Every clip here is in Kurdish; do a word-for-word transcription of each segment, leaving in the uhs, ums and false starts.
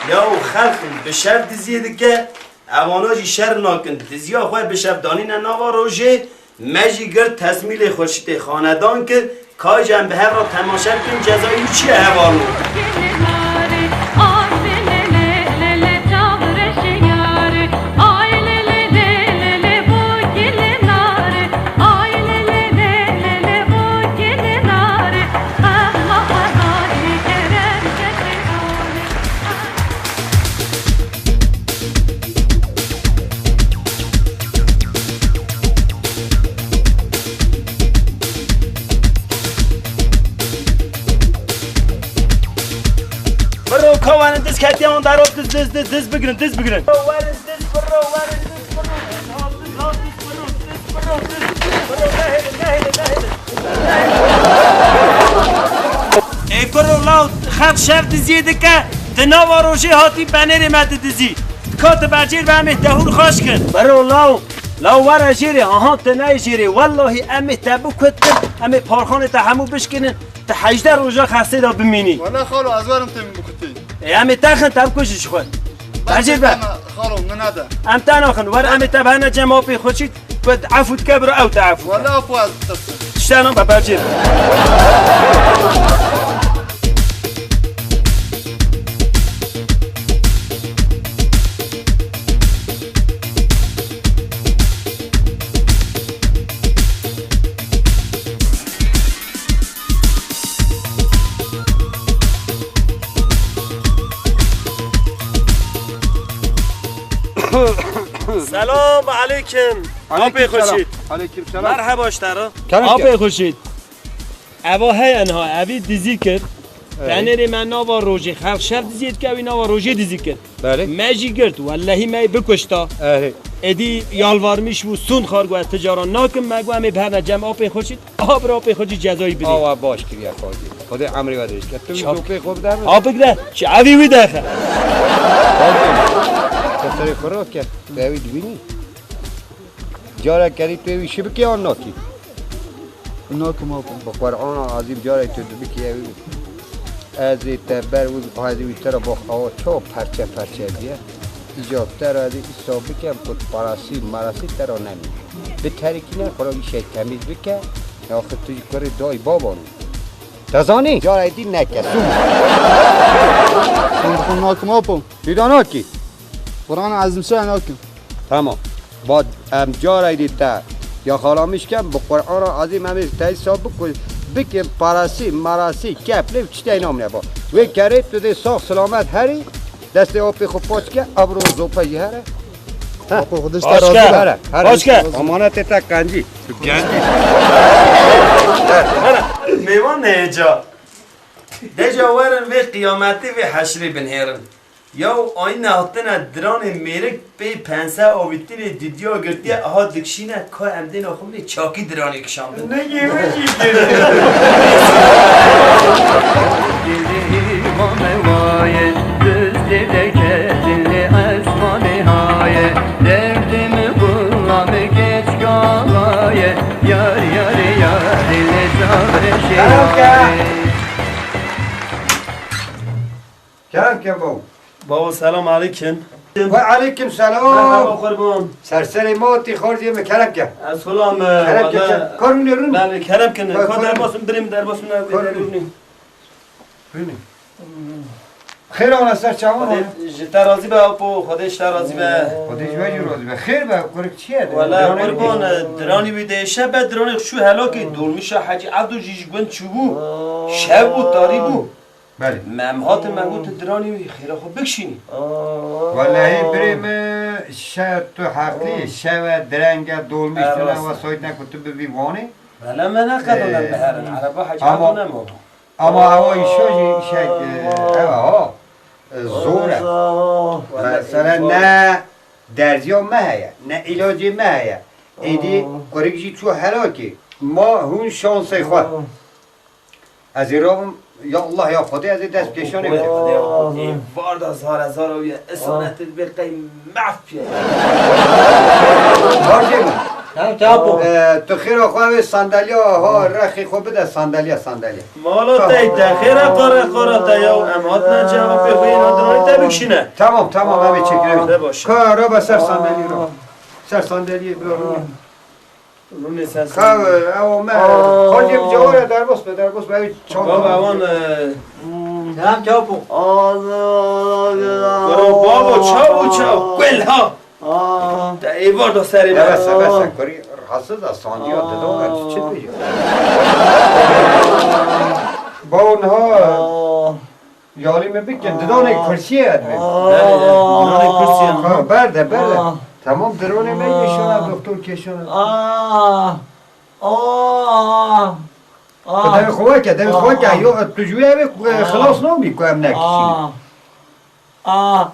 Yaw xelq bi şev diziyê dike, evana jî şer nakin. Diziya xwe bi şev danîne nava rojê, me jî girt tesmîlê Xurşîtê xanedan kir, ka jî em bi hev re temaşe bikin cezayê wî çi ye hevalno. Biro ka werin diz ketiye wan daro diz, diz, diz, diz bigirin, diz bigirin. Werin diz, biro, werin diz, biro, diz, ha, diz, ha, diz, biro, diz, biro, diz, biro, nehêlin, nehêlin, nehêlin. Ê kuro law, xelq şev diziyê dike, di nava rojê hatî benêrê me didizî. Ka tu bercêr be em ê te hûr xaş kin. Biro law, law were jêrê, aha tu neyê jêrê. Wellahî em ê te bikutin, em ê parxanê te hemû bişkinin, tu hejdeh roja xestê de bimînî. Wele xalo, ez werim tu min bikutî. Ê, em ê te xin, te bikujî ji xwe. Bercêr be. Xalo, min nede. Em te naxin, were em ê te bihene cem apê xwe çît. Wet efû dike biro ew te efû. Wala efû ez dike. Tiştena be bercê. Selam aleykum. Apê Xurşîd. Aleykum selam. Merheba ji te re. Kerem ke. Apê Xurşîd. Eva heye niha, evî dizî kir. Evet. Tenêrê me nava rojê, xelq şev diziyê dike, wî nava rojê dizî kir. Belê. Me jî girt, wellehî me yê bikuşta. Erê. Êdî yalvarmiş bû, sûnd xwar, got, ez ti cara nakim, me got, em ê bihevne cem apê Xurşîd. Aha bira, apê Xurşîd cezayî bidê. Awa baş kiriye Xwedê. Xwedê emrê we dirêj ke. Tu wî dopê xwe bide min. Apik de, çi evî wî dexe. Xwedê, tu serê xwe rast ke, tu evî dibînî. Carek kerî tu êwî şi bikî an nakî? Nakim apê. Bi Qur'ana Azîm carek tu dibikî êwî. Ez ê te ber wî, ez ê wî te re bax awa çawa perçe perçe diye. Îca te re ez ê îsa bikem ku parasî marasî te re nemîne. Bi terikîne xwe re îşe temîz bike. Yaxud tu jî kurê dayî baban î. Te zanî? Carek dî neke. Sû. Nakim apo. Hîda nakî? Qur'ana Azîm şe nakim. Tamam. Ba em carayî dî te yaxalamiş kem, bi Qur'ana Azîm em ê te îsa bikin, parasî, marasî, kep, lê tiştê namine ba. Wê kerê tu dê sax selamet herî, destê apê xwe paç ke, abro zopa jî here. Heh. Apo xwe dişte razî be. Here, here. Amanetê te qencî. Tu qencî. Here. Mêvan ne hêca. Deca werin vê qiyametê, vê heşrê binhêrin. Yaw, ayî nehatine diranê mêrik pê pense avîtînê didiya girtiye, aha dikişîne, ka em dêna xwe binê çakî diranê kişandin. Negê wê jî girtiye. Dilê me waye, duz dilê ketin lê esmanê haye, derdê min gulam geç galaye, yar yarê yarê lê zafre şeyaye. Kerem ke baw. Bawo, selam aleykum. Ve aleykum selam. Merhaba qurban. Serserê motî xorcê min kerem ke. Ez xulam, e, kerem ke, wala, ke-, kar rûnê rûn. Belê, kerem kin. Ka derbas min birê min derbas min. Kar rûnê. Rûnê. Xêr ana ser çawan. Xwedê ji te razî be apo, Xwedê ji te razî be. Xwedê ji we jî razî be. Xêr be, kurik çi ye? Wala qurban, e, diranî wî de şe be, diranê xwe çû helakê, dolmîşa Hecî Evdo jî ji gund çûbû. Şev bû, tarî bû. Belê. Me em hatin, me got, tu diranî wî xêra xwe bikişînî. Welehî birê min, şe-, tu heqlî, şev e, direng e, dolmîş tune, wesayît ne ku tu bibî Wanê. Bele me neqedon em biherin, ereba Hecî Evdo nema. Ama ewa îşa jî îşek, e, ewa ha, e, zor e. Mesela ne derziya me heye, ne îlacê me heye. Êdî kurik jî çû helakê. Ma hûn şansê xwe. Ez ê rabim, ya Allah ya Xwedê, ez ê dest pêşanê bikim. Ê, var da zara zara wî, esanet dibê qey mehf piye. Barcê min. Tamam, tamam. Ee, tu xêra xwe vê sandalya ha, rexê xwe bide sandalya, sandalya. Mala te, te xêra qara qara te ya, em hatine cevabê xwe yê nadiranî Bikşîne. Tamam, tamam, em ê çekine. Ne baş. Ka, raba ser sandalyê, raba. Ser sandalyê, bir rûnê. Rûnê ser sandalyê. Ka, ew me. Aa. Xocê bi cewara derbas be, derbas be, ew çanta. Baba, ewan, e, Selam çapo. Baba, baba, çapo, çapo. Gel ha. Aa. Te êvar da serê me. Evet, evet, sen kurî rahatsız da sandiya didon, tu çi dibêjî? Bawo niha yalî me bikin, didonê kursiyê ye divê. Belê, belê, didonê kursiyê ye. Ha, berde, berde. Tamam, didonê me kêşana, doktor kêşana. Aa. Aa. Aa. Devê xwe weke, devê xwe weke. Aa. Yo, tu ji wê evê, e, xilas nabî ku em nekişînin. Aa. Aa.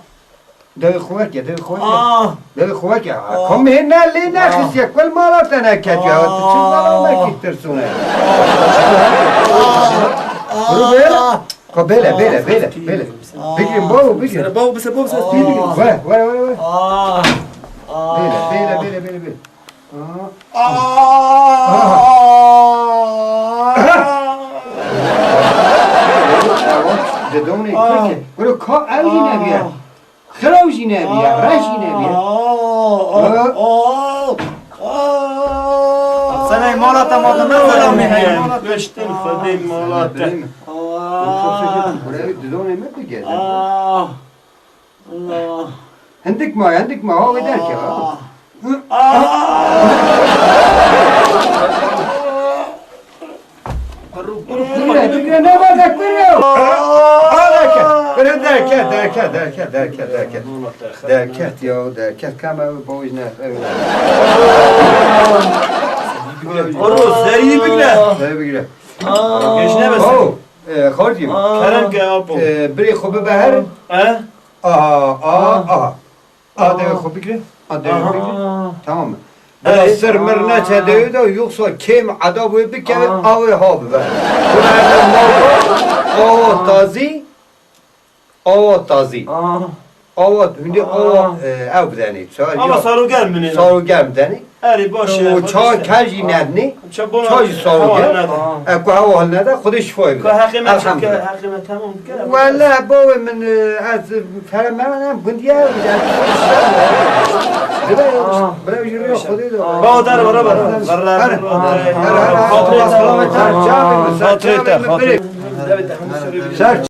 Devê xwe weke, devê xwe weke. Aa. Devê xwe weke. Aa. Kom hê ne lê nexistiye, kul mala te neketiye. Tu çi zala me kî tirsûne? Aa. Aa. Ka bêle, bêle, bêle, bêle. Bigrin, bawo, bigrin. Sere bawo, bise bawo, sere bigrin. Were, were, were, were. Aa. Aa. Bêle, bêle, bêle, bêle, bêle. Aa. Didonê kurkê. Guro ka ew jî nebiye. Xiraw jî nebiye, reş jî nebiye. Seney mala te ma dime zelamê heye. Piştin xwedê mala te. Guro ew didonê me bigere. Hindik ma, hindik ma, ha wê derkeve, ha. Bigre, bigre, ne var, ne kuruyor? Ha, derket. Bire derket, derket, derket, derket, derket. Derket ya, derket, kama bu boyuna. Oro, serî bigre. Serî bigre. Geç ne besin? Oh, e, Xorcî. Kerem ke apo. E, birê xwe bibe herin. He? Aha, aha, aha. A devê xwe bigre, a devê xwe bigre. Tamam mı? Bila sir mir neçe devê de, yoksa kêm edab wê bikeve, a wê ha bibe. Bila eve mal awa tazî, awa tazî. Awa, hündê awa, e, ev bidenê. Ama saro germ binê. Saro germ bidenê. Erê, baş e. Û ça ker jî nedinê. Ça jî saro germ. E, ku hewa hil nede, Xwedê şifayê bide. Ka heqê me çi bike, heqê me tamam bike. Wele bavê min, e, ez fere me ne gundiye. Bire, bire jî rêya Xwedê de. Bawo der were, were. Her, her, her, her, selamet, her, çavê min, ser çavê min, birê. Ser